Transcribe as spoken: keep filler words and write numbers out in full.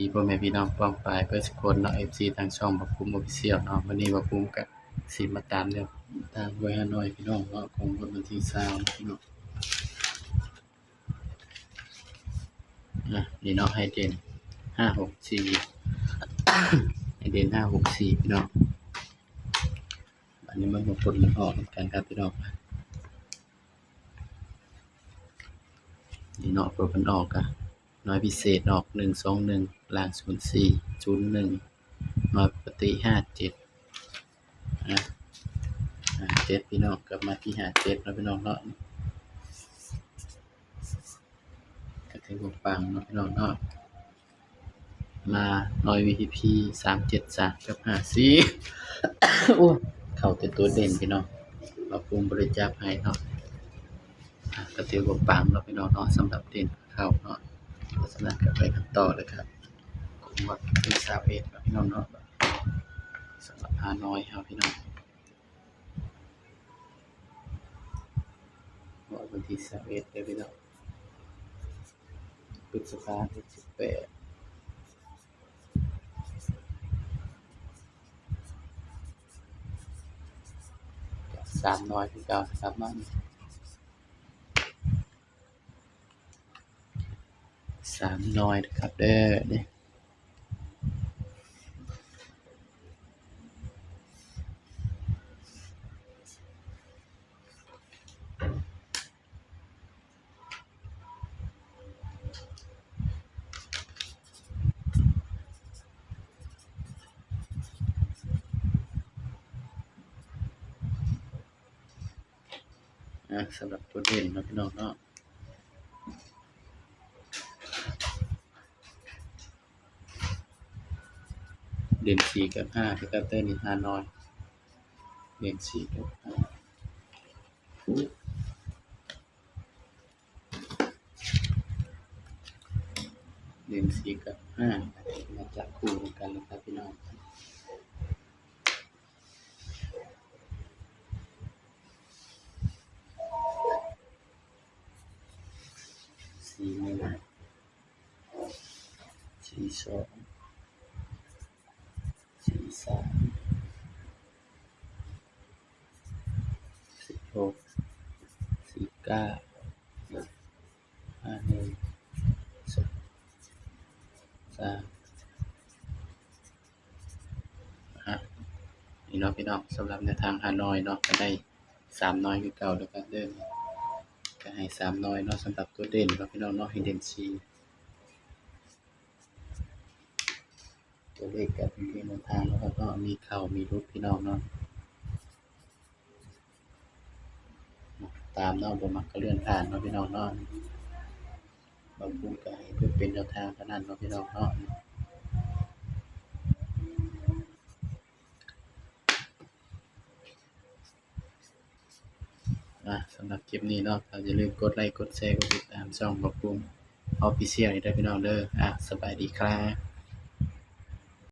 ดีพ่อแม่พี่น้องป้องปายเพื่อนสุกคนเนาะ เอฟซี ทางช่องบ่าวภูมิ Official เนาะ วันนี้บ่าวภูมิก็สิมาตามแนวทางหวยฮานอยพี่น้องเนาะ ของงวดวันที่ซาวเนาะพี่น้อง อ่ะ นี่เนาะ ให้เด่น ห้าหกสี่ ให้เด่น ห้าหกสี่ พี่น้อง อันนี้มันบ่ผลมันออกนำกันครับพี่น้อง นี่เนาะ ผลมันออกอะ หน่วยพิเศษออก หนึ่งสองหนึ่ง ล่าง ศูนย์สี่ ศูนย์หนึ่ง หน่วยปกติ ห้าเจ็ด นะ ห้าเจ็ด พี่น้อง กลับมาที่ ห้าเจ็ด เนาะพี่น้องเนาะ ก็ถือว่าปังเนาะพี่น้องเนาะ มาหน่วย วี พี พี สามเจ็ดสาม กับ ห้าสี่ โอ้ เข้าแต่ตัวเด่นพี่น้อง บ่าวภูมิบ่ได้จับให้เนาะ อ่ะ ก็ถือว่าปังเนาะพี่น้องเนาะ สำหรับเด่นเข้าเนาะ เพราะฉะนั้นก็ไปกันต่อเลยครับ ของงวดวันที่ซาวเอ็ดเนาะพี่น้องเนาะ สำหรับฮานอยเฮาพี่น้อง งวดวันที่ซาวเอ็ดเด้อพี่น้อง พฤษภา หกสิบแปด สามหน่วยคือเก่านะครับเนาะ สามหน่วยนะครับเด้อ นี่ อ่ะ สำหรับตัวเด่นเนาะพี่น้องเนาะ เด่นสี่กับห้านะครับ ได้นี่ฮานอย เด่นสี่กับห้า เด่นสี่กับห้า มาจับคู่กันเลยครับพี่น้อง สี่หนึ่ง สี่สอง สี่สาม สี่หก สี่เก้า ห้าหนึ่ง สาม อ่ะ นี่เนาะพี่น้อง สำหรับแนวทางฮานอยเนาะ ก็ได้สามหน่วยคือเก่าแล้วกันเด้อ ก็ให้สามหน่วยเนาะ สำหรับตัวเด่นเนาะพี่น้องเนาะ ให้เด่นสี่ ตัวเลขก็เป็นเพียงแนวทางนะครับเนาะ มีเข้ามีหลุดพี่น้องเนาะ ตามเนาะ บ่มักก็เลื่อนผ่านเนาะพี่น้องเนาะ บ่าวภูมิก็ให้เพื่อเป็นแนวทางเท่านั้นเนาะพี่น้องเนาะ อ่ะ สำหรับคลิปนี้เนาะ ก็อย่าลืมกดไลค์ กดแชร์ กดติดตามช่องบ่าวภูมิ Official ให้ด้วยพี่น้องเด้อ อ่ะ สบายดีครับ